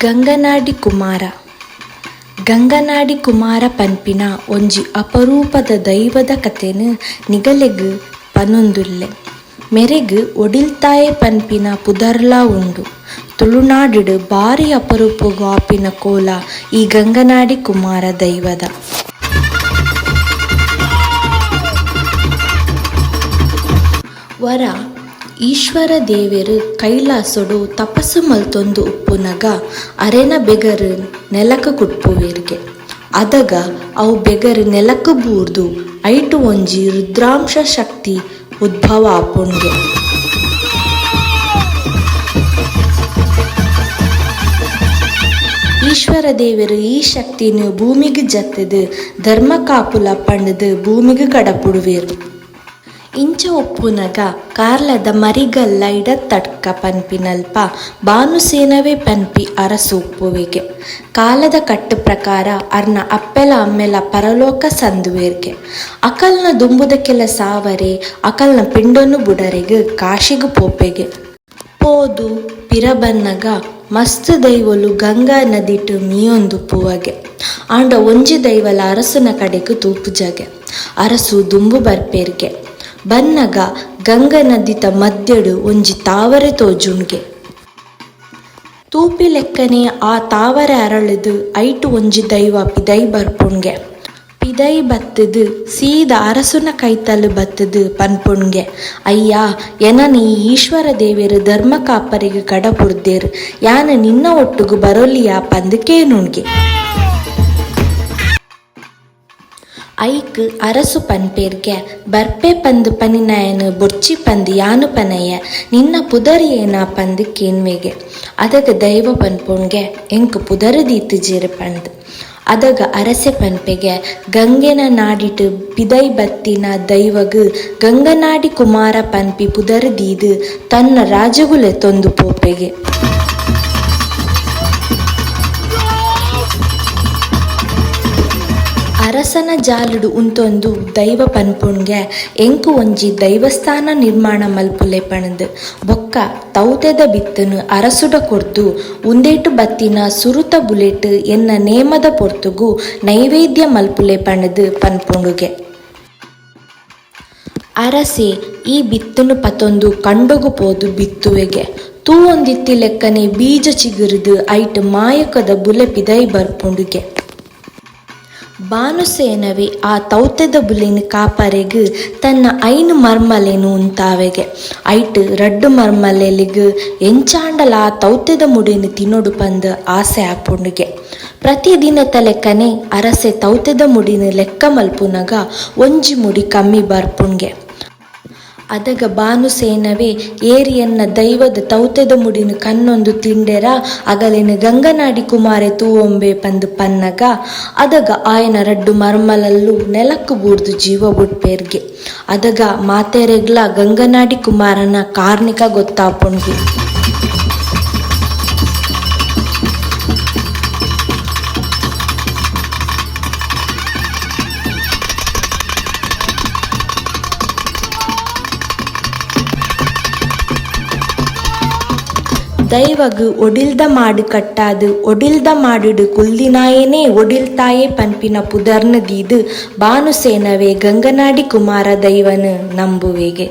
Ganganadi Kumara. Ganganadi Kumara ಪನ್ಪಿನ ಒಂಜಿ ಅಪರೂಪದ ದೈವದ ಕಥೆನ್ ನಿಗಲೆಗ್ ಪನೊಂದುಲ್ಲೆ. ಮೆರೆಗ್ ಒಡಿಲ್ತಾಯೆ ಪನ್ಪಿನ ಪುದರ್ಲಾ ಉಂಡು. ತುಳುನಾಡುಡ್ ಬಾರಿ ಅಪರೂಪೊಗು ಆಪಿನ ಕೋಲ ಈ ಗಂಗನಾಡಿ ಕುಮಾರ ದೈವದ. ಒರ ಈಶ್ವರ ದೇವೆರ್ ಕೈಲಾಸೊಡು ತಪಸ್ಸು ಮಲ್ತೊಂದು ಉಪ್ಪುನಗ ಅರೆನ ಬೆಗರ್ ನೆಲಕ್ ಕುಡ್ಪುವೆರ್ಗೆ. ಅದಗ ಅವು ಬೆಗರ್ ನೆಲಕ್ ಬೂರ್ದು ಐಟ್ ಒಂಜಿ ರುದ್ರಾಂಶ ಶಕ್ತಿ ಉದ್ಭವ ಆಪುಂಡ್ಗೆ. ಈಶ್ವರ ದೇವೆರ್ ಈ ಶಕ್ತಿನ್ ಭೂಮಿಗ್ ಜತ್ತ್ದ್ ಧರ್ಮ ಕಾಪುಲ ಪಂಡ್ದ್ ಭೂಮಿಗ್ ಕಡಪುಡುವೆರ್. ಇಂಚ ಉಪ್ಪುನಗ ಕಾರ್ಲದ ಮರಿಗಲ್ಲ ಇಡತ್ತಡ್ಕ ಪನ್ಪಿನಲ್ಪ ಬಾನುಸೇನವೆ ಪನ್ಪಿ ಅರಸು ಉಪ್ಪುವೆಗೆ. ಕಾಲದ ಕಟ್ಟ್ ಪ್ರಕಾರ ಅರ್ನ ಅಪ್ಪೆಲ ಅಮ್ಮೆಲ ಪರಲೋಕ ಸಂದುವೆರ್ಗೆ. ಅಕಲ್ನ ದುಂಬುದ ಕೆಲ ಸಾವರೆ ಅಕಲ್ನ ಪಿಂಡೊನು ಬುಡರೆಗ್ ಕಾಶಿಗ್ ಪೋಪೆಗೆ. ಪೋದು ಪಿರ ಬನ್ನಗ ಮಸ್ತ್ ದೈವೊಲು ಗಂಗಾ ನದಿಟ್ ಮೀಯೊಂದುಪ್ಪುವಗೆ. ಆಂಡ ಒಂಜಿ ದೈವಲ ಅರಸುನ ಕಡೆಕ್ ತೂಪುಜಗೆ. ಅರಸು ದುಂಬು ಬರ್ಪೆರ್ಗೆ. ಬನ್ನಗ ಗಂಗಾ ನದಿತ ಮಧ್ಯಡ್ ಒಂಜಿ ತಾವರೆ ತೋಜುಂಡ್ಗೆ. ತೂಪಿಲೆಕ್ಕನೆ ಆ ತಾವರೆ ಅರಳುದು ಐಟ್ ಒಂಜಿ ದೈವ ಪಿದಯಿ ಬರ್ಪುಂಡ್ಗೆ. ಪಿದಯಿ ಬತ್ತುದು ಸೀದ ಅರಸುನ ಕೈತಲ್ ಬತ್ತುದು ಪನ್ಪುಂಡ್ಗೆ, ಅಯ್ಯಾ ಎನನ್ ಈ ಈಶ್ವರ ದೇವೆರ್ ಧರ್ಮ ಕಾಪರೆಗ್ ಕಡಪುಡ್ದೆರ್, ಯಾನ್ ನಿನ್ನ ಒಟ್ಟುಗು ಬರೊಲಿಯಾ ಪಂದ್ ಕೇನುಂಡ್ಗೆ. ಐಕ್ ಅರಸು ಪನ್ಪೆರ್ಗೆ, ಬರ್ಪೆ ಪಂದ್ ಪನಿನಾಯನ್ ಬೊಡ್ಚಿ ಪಂದ್ ಯಾನ್ ಪನಯೆ, ನಿನ್ನ ಪುದರ್ ಏನ ಪಂದ್ ಕೇನ್ವೆಗೆ. ಅದಗ ದೈವ ಪನ್ಪುಂಡ್ಗೆ ಎಂಕ್ ಪುದರ್ ದೀತುಜೆರ್ ಪಂದ್. ಅದಗ ಅರಸೆ ಪನ್ಪೆಗೆ ಗಂಗೆನ ನಾಡಿಟ್ ಪಿದಯಿ ಬತ್ತಿನ ದೈವಗ್ ಗಂಗನಾಡಿ ಕುಮಾರ ಪನ್ಪಿ ಪುದರ್ ದೀದ್ ತನ್ನ ರಾಜ್ಯೊಗು ಲೆತೊಂದು ಪೋಪೆಗೆ. ಅರಸನ ಜಾಲುಡು ಉಂತೊಂದು ದೈವ ಪನ್ಪುಂಡ್ಗೆ ಎಂಕ್ ಒಂಜಿ ದೈವಸ್ಥಾನ ನಿರ್ಮಾಣ ಮಲ್ಪುಲೆ ಪಂದ್. ಬೊಕ್ಕ ತೌತೆದ ಬಿತ್ತುನು ಅರಸುಡ ಕೊರ್ದು ಉಂದೆಟ್ ಬತ್ತಿನ ಸುರುತ ಬುಲೆಟ್ ಎನ್ನ ನೇಮದ ಪೊರ್ತುಗು ನೈವೇದ್ಯ ಮಲ್ಪುಲೆ ಪಂಡ್ದ್ ಪನ್ಪುಂಡುಗೆ. ಅರಸೆ ಈ ಬಿತ್ತುನು ಪತೊಂದು ಕಂಡೊಗು ಪೋದು ಬಿತ್ತುವೆಗೆ. ತೂವೊಂದಿತ್ತಿಲೆಕ್ಕನೆ ಬೀಜ ಚಿಗುರುದು ಐಟ್ ಮಾಯಕದ ಬುಲೆ ಪಿದಯಿ ಬರ್ಪುಂಡುಗೆ. ಬಾನುಸೇನವೆ ಆ ತೌತೆದ ಬುಲೆನ್ ಕಾಪರೆಗ್ ತನ್ನ 5 ಮರ್ಮಲೆನ್ ಉಂತಾವೆಗೆ. ಐಟ್ 2 ಮರ್ಮಲೆಲಿಗ್ ಎಂಚಾಂಡಲ ಆ ತೌತೆದ ಮುಡಿನ್ ತಿನೊಡು ಪಂದ್ ಆಸೆ ಆಪುಂಡುಗೆ. ಪ್ರತಿದಿನತ ಲೆಕ್ಕನೆ ಅರಸೆ ತೌತೆದ ಮುಡಿನ್ ಲೆಕ್ಕ ಮಲ್ಪುನಗ ಒಂಜಿ ಮುಡಿ ಕಮ್ಮಿ ಬರ್ಪುಂಡ್ಗೆ. ಅದಗ ಬಾನುಸೇನವೆ ಏರ್ ಎನ್ನ ದೈವದ ತೌತೆದ ಮುಡಿನ್ ಕನ್ನೊಂದು ತಿಂಡೆರಾ ಅಗಲೆನ್ ಗಂಗನಾಡಿ ಕುಮಾರೆ ತೂವೊಂಬೆ ಪಂದ್ ಪನ್ನಗ ಅದಗ ಆಯನ 2 ಮರ್ಮಲಲ್ಲು ನೆಲಕ್ ಬೂರ್ದು ಜೀವ ಬುಡ್ಪೆರ್ಗೆ. ಅದಗ ಮಾತೆರೆಗ್ಲಾ ಗಂಗನಾಡಿ ಕುಮಾರನ ಕಾರ್ನಿಕ ಗೊತ್ತಾಪುಂಡ್ಗೆ. ದೈವಗ್ ಒಡಿಲ್ದ ಮಾಡ್ ಕಟ್ಟಾದ್ ಒಡಿಲ್ದ ಮಾಡುಡ್ ಕುಲ್ದಿನಾಯೆನೇ ಒಡಿಲ್ತಾಯೆ ಪನ್ಪಿನ ಪುದರ್ನ್ ದೀದ್ ಬಾನುಸೇನವೆ ಗಂಗನಾಡಿ ಕುಮಾರ ದೈವನ್ ನಂಬುವೆಗೆ.